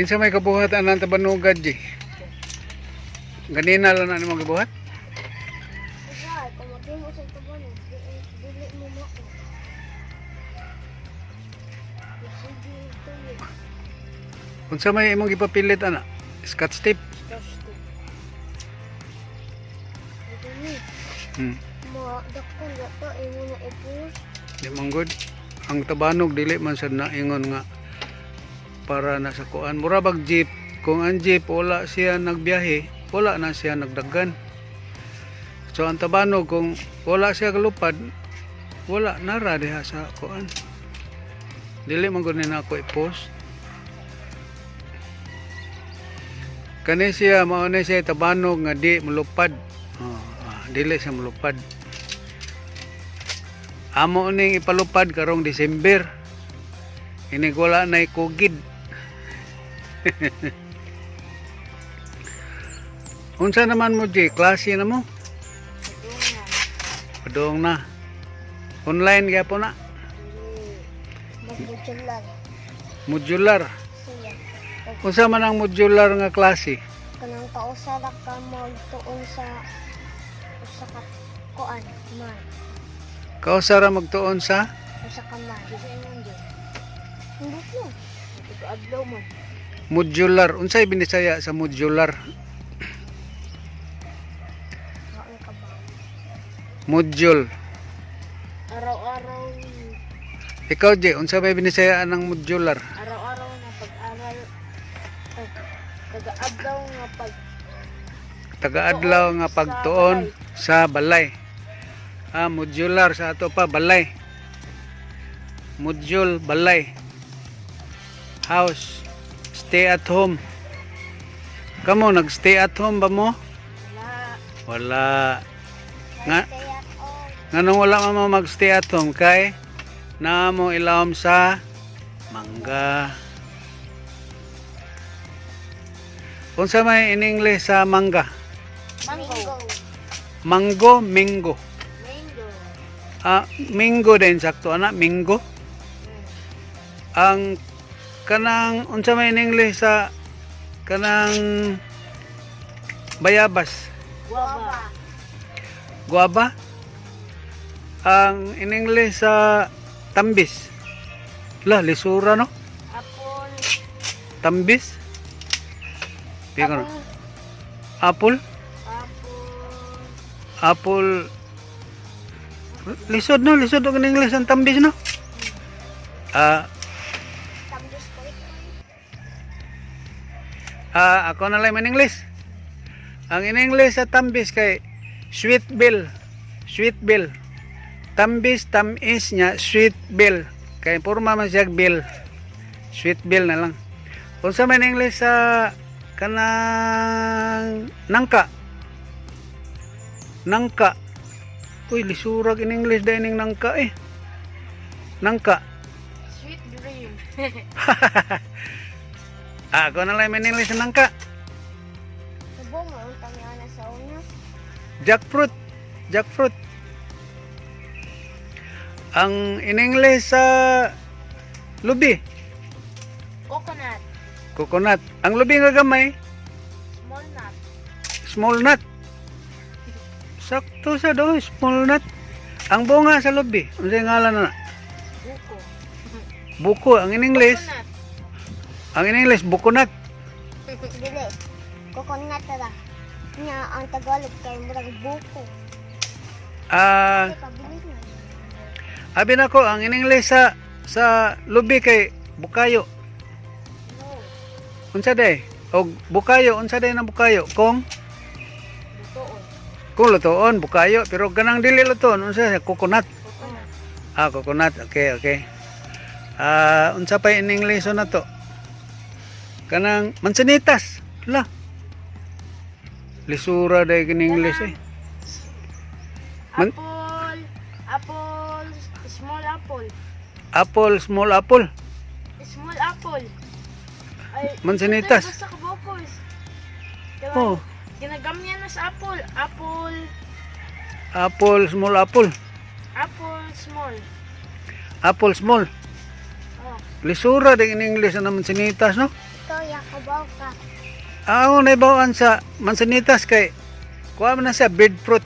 Kinsa may kabuhat anang tabanugad, G? Ganina lang na nimo gibuhat? Usahay, kung maghimo sa tabanong, dili mo mao. Sige, tuloy. Unsa may imong gipapilit ana? Scotch tape. Scotch tape. Ito ni, ma dakon gata imo na i-push. Di man good. Ang tabanog dili man sad naingon nga para na sa kuan. Mura bag jeep, kung ang jeep wala siya nagbiyahe, wala na siya nagdagan. So ang tabanog kung wala siya galupad, wala nara diha sa kuan. Dili man gud ni nako i-post. Kani siya mao ni siya tabanog nga di mulupad. Oh, dili siya mulupad. Amo ning ipalupad karong December. Inig wala na kugid. Unsa naman mo, G? Klase na mo? Padung na. Padung na. Online gyapon na. Magbujulan Modular. siya. Unsa man ang modular nga klase? Kanang kausa ra ka magtuon sa usa ka kuan man. Kausa ra magtuon sa Usa ka man. Bisa imong di. Hindi ko. Ito adlaw man. Modular. Unsay binisaya sa modular? Wa ka ba? Module. Araw-araw, Ikaw, J, unsa bay binisaya ang modular? Araw-araw na pag-aral, ay, taga-adlaw nga pag Taga-adlaw nga pagtuon sa balay. Ah, modular sa ato pa balay. Module balay. House. Stay at home. Kamo nag-stay at home ba mo? Wala. Wala. Nga Stay at home. Nganong wala man mo mag-stay at home kay naa mo ilawom sa mangga. Unsa may in English sa mangga? Mango. Mango, mango. Mango. Ah, minggo din sakto ana, minggo. Ang kanang unsa may in English sa kanang bayabas? Guava. Guava. Ang in English sa tambis? La, lisura no? Apple. Tambis. Di ko no. Apple, Apple. Apple. Lisod no, lisod ang in English ang tambis no. Ah, Tambis ko ito. Ah, ako na lang in English. Ang in English sa tambis kay sweet bill. Sweet bill. Tambis, tamis niya, sweet bill. Kay porma man siya bill. Sweet bill na lang. Unsa man English sa kanang nangka? Nangka. Uy, lisurag in English dahil ning nangka eh. Nangka. Sweet dream. Ah, ako na lang in English sa nangka. Subong mo ang tamiana sa una. Jackfruit. Jackfruit. Ang in English sa lubi, Coconut. Coconut. Ang lubi nga gamay, Small nut. Small nut. Sakto sa do, small nut. Ang bunga sa lubi, unsay ngalan na? Buko. Buko. Ang in English, Coconut. Ang in English bukonat. Dili. Coconut ra. Nya ang Tagalog kay murag buko. Ah, Kay pabilis na. Abi nako ang in English sa lubi kay bukayo. No. Unsa day? Og bukayo, unsa day na bukayo? Kung Lutoon. Kung lutoon, bukayo. Pero ganang dili lutoon, unsa siya? Coconut. Coconut. Ah, coconut. Okay. Ah, unsa pa in English na to? Kanang mansanitas. La. Lisura day in English eh. Apple. Apple. Small apple. Apple, small apple. Small apple. Ay, Mansanitas. ito, basta kabukos. Diba? Oh, Ginagamyan na sa apple. Apple. Apple, small apple. Apple small. Apple small. Oh. Lisura day in English na mansanitas, no? istorya kabaw ka. Ang naibawan sa mansanitas kay kuha man na siya bird fruit.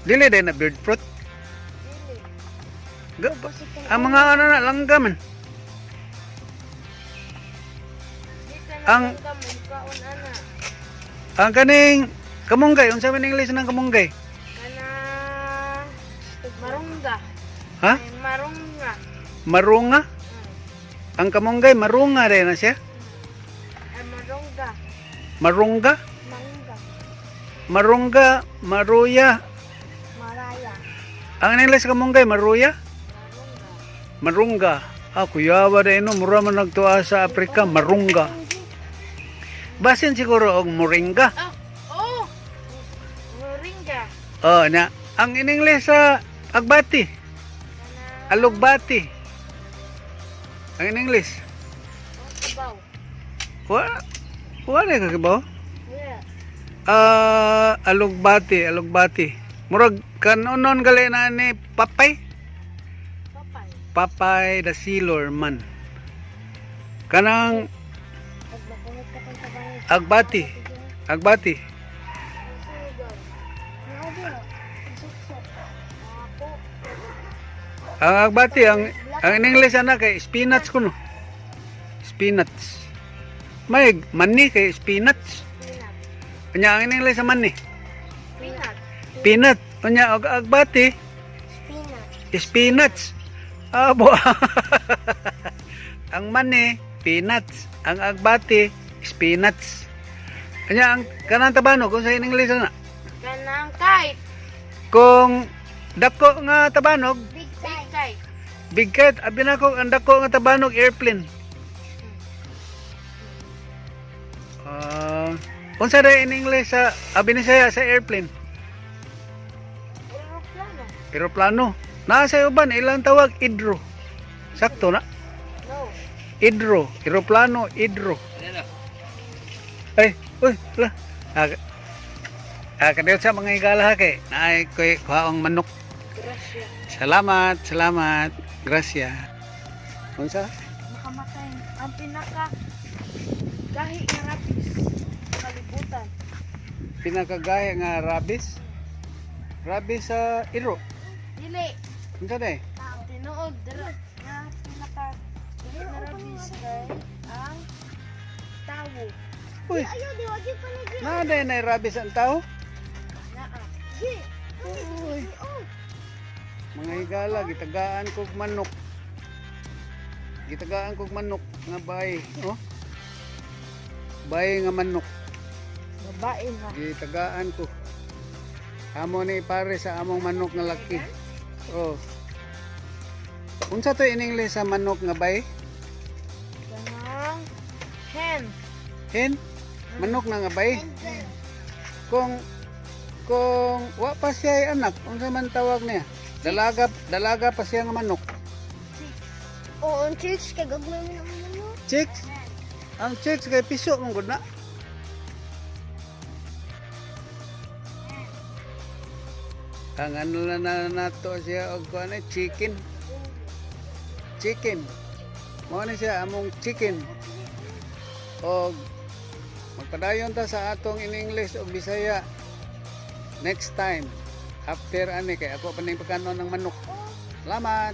Dili din na bird fruit. Dili. Ang mga ano na langga man. Di ka na ang kaon ana. Ang kaning kamunggay, unsa man English ng kamunggay? Kana marungga. Ha? Ay, marunga. Marunga? Ang kamunggay marunga rin na siya. Ay, marungga. Marungga? Mangga. Marungga, maruya. Maraya. Ang English kamunggay maruya? Marungga. Marungga. Ah, kuyawa rin no, mura man nagtuwa sa Afrika, marungga. Basin siguro og moringa. Oh, oh. Moringa. Oh, na. Ang in English sa agbati, Kana alugbati. Ang in English. kabaw. Wa wa na kakibaw? Yeah. Ah, alugbati, alugbati. Murag kanonon gali na ni Papay. Papay. Papay the Sailor Man. Kanang Pag makunot ka pang tabanod. agbati, agbati. Sugar. Naubiro. Suksok. Ako. Ang agbati ang in English ana kay spinach kuno. Spinach. May mani kay spinach. Peanut. Unya ang in English sa mani. Peanut. Peanut. Unya og agbati Spinach. spinach. Abo. Ang mani peanuts, ang agbati spinach. Unya ang kanang tabanog kung sa in English ana. Kanang kite. Kung dako nga tabanog, Big Big size. kite. Big cat, abi na ko ang dako nga tabanog airplane. Ah, unsa day in English sa abi ni siya sa airplane? Aeroplano. Eroplano. Naa sa uban ilang tawag idro. Sakto na. No. Idro, eroplano, idro. Ay, uy, la. Ah, ah kadiyot sa mga higala ha kay naay koy kuhaong manok. Gracias. Salamat, salamat. Gracias. Unsa? Makamatay. Ang pinaka gahi nga rapis sa kalibutan. Pinakagaya nga rabies. Rabies sa iro. Dili. Unsa day? Ang tinuod dira nga pinaka gahi nga rapis kay ang tawo. Uy, Ayaw, di wag yung panigir. naa day na rabies ang tao? Naa. Gi. Uy, Oh. mga higala gitagaan kog manok. Gitagaan kog manok nga bay, oh. Bay nga manok. Babae nga. Gitagaan ko. Amo ni pare sa among manok nga laki. Oh. Unsa to in English sa manok nga bay? Kanang hen. Hen? Manok na nga bay? Kung wa pa siya ay anak, unsa man tawag niya? Dalaga dalaga pa siya nga manok. Chicks. Oo, ang chicks kay gagmay mo naman ano. Chicks. Ang chicks kay piso mong gud na. Ang ano na na nato siya og kuan eh, chicken. Chicken. Mao ni siya among chicken. Og magpadayon ta sa atong in English og Bisaya next time after ani kay ako pa ning pagkanon ng manok. Salamat.